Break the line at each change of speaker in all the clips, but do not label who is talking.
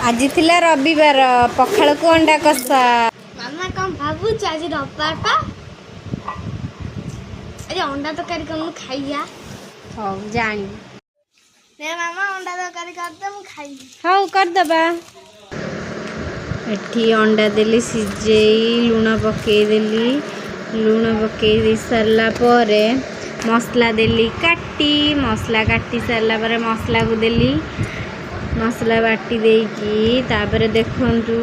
ଆଜି ଥିଲା ରବିବାର, ପଖାଳକୁ ଅଣ୍ଡା କଷା।
ମାମା, କଣ ଭାବୁଛୁ? ଆଜି ରବିବାର ପା। ଆଜି ଅଣ୍ଡା ତରକାରୀ କଣ ଖାଇବା?
ହଉ, ଜାଣିବୁ।
ନେ ମାମା, ଅଣ୍ଡା ତରକାରୀ କରିଦେ, ମୁଁ ଖାଇବି।
ହଉ, କରିଦେବା। ଏଠି ଅଣ୍ଡା ଦେଲି ସିଝେଇ, ଲୁଣ ପକେଇଦେଲି। ଲୁଣ ପକେଇ ଦେଇ ସାରିଲା ପରେ ମସଲା ଦେଲି କାଟି। ମସଲା କାଟି ସାରିଲା ପରେ ମସଲାକୁ ଦେଲି। ମସଲା ବାଟି ଦେଇକି ତାପରେ ଦେଖନ୍ତୁ,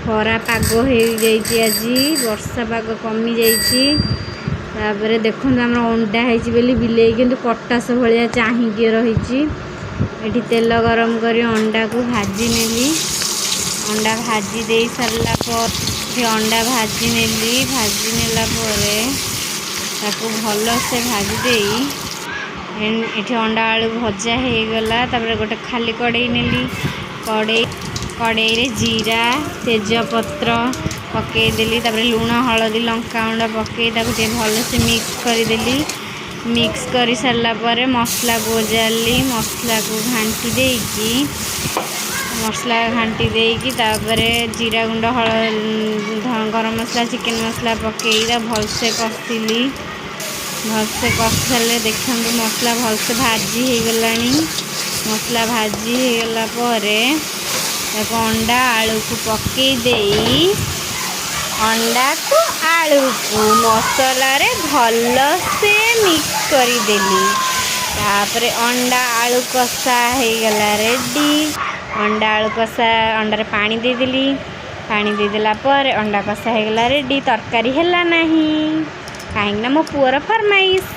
ଖରା ପାଗ ହେଇଯାଇଛି ଆଜି, ବର୍ଷା ପାଗ କମିଯାଇଛି। ତାପରେ ଦେଖନ୍ତୁ, ଆମର ଅଣ୍ଡା ହେଇଛି ବୋଲି ବିଲେଇ କିନ୍ତୁ କଟାସ ଭଳିଆ ଚାହିଁକି ରହିଛି। ଏଠି ତେଲ ଗରମ କରି ଅଣ୍ଡାକୁ ଭାଜି ନେଲି। ଅଣ୍ଡା ଭାଜି ଦେଇ ସାରିଲା ପରେ, ଏଠି ଅଣ୍ଡା ଭାଜି ନେଲି। ଭାଜି ନେଲା ପରେ ତାକୁ ଭଲସେ ଭାଜି ଦେଇ ଏଠି ଅଣ୍ଡା ଆଳୁ ଭଜା ହେଇଗଲା। ତାପରେ ଗୋଟେ ଖାଲି କଡ଼େଇ ନେଲି। କଡ଼େଇରେ ଜିରା, ତେଜପତ୍ର ପକେଇଦେଲି। ତାପରେ ଲୁଣ, ହଳଦୀ, ଲଙ୍କାଗୁଣ୍ଡ ପକେଇ ତାକୁ ଟିକେ ଭଲସେ ମିକ୍ସ କରିଦେଲି। ମିକ୍ସ କରି ସାରିଲା ପରେ ମସଲାକୁ ଓଜାରିଲି। ମସଲାକୁ ଘାଣ୍ଟି ଦେଇକି, ମସଲା ଘାଣ୍ଟି ଦେଇକି ତାପରେ ଜିରା ଗୁଣ୍ଡ, ଗରମ ମସଲା, ଚିକେନ ମସଲା ପକେଇ ତାକୁ ଭଲସେ କଷିଲି। ଭଲସେ କଷି ସାରିଲେ ଦେଖନ୍ତୁ, ମସଲା ଭଲସେ ଭାଜି ହେଇଗଲାଣି। ମସଲା ଭାଜି ହେଇଗଲା ପରେ ତାକୁ ଅଣ୍ଡା ଆଳୁକୁ ପକେଇ ଦେଇ, ଅଣ୍ଡାକୁ ଆଳୁକୁ ମସଲାରେ ଭଲସେ ମିକ୍ସ କରିଦେଲି। ତାପରେ ଅଣ୍ଡା ଆଳୁ କଷା ହେଇଗଲା ରେଡ଼ି। ଅଣ୍ଡା ଆଳୁ କଷା, ଅଣ୍ଡାରେ ପାଣି ଦେଇଦେଲି। ପାଣି ଦେଇଦେଲା ପରେ ଅଣ୍ଡା କଷା ହେଇଗଲା ରେଡ଼ି। ତରକାରୀ ହେଲା ନାହିଁ, କାହିଁକିନା ମୋ ପୁଅର ଫରମାଇଶ।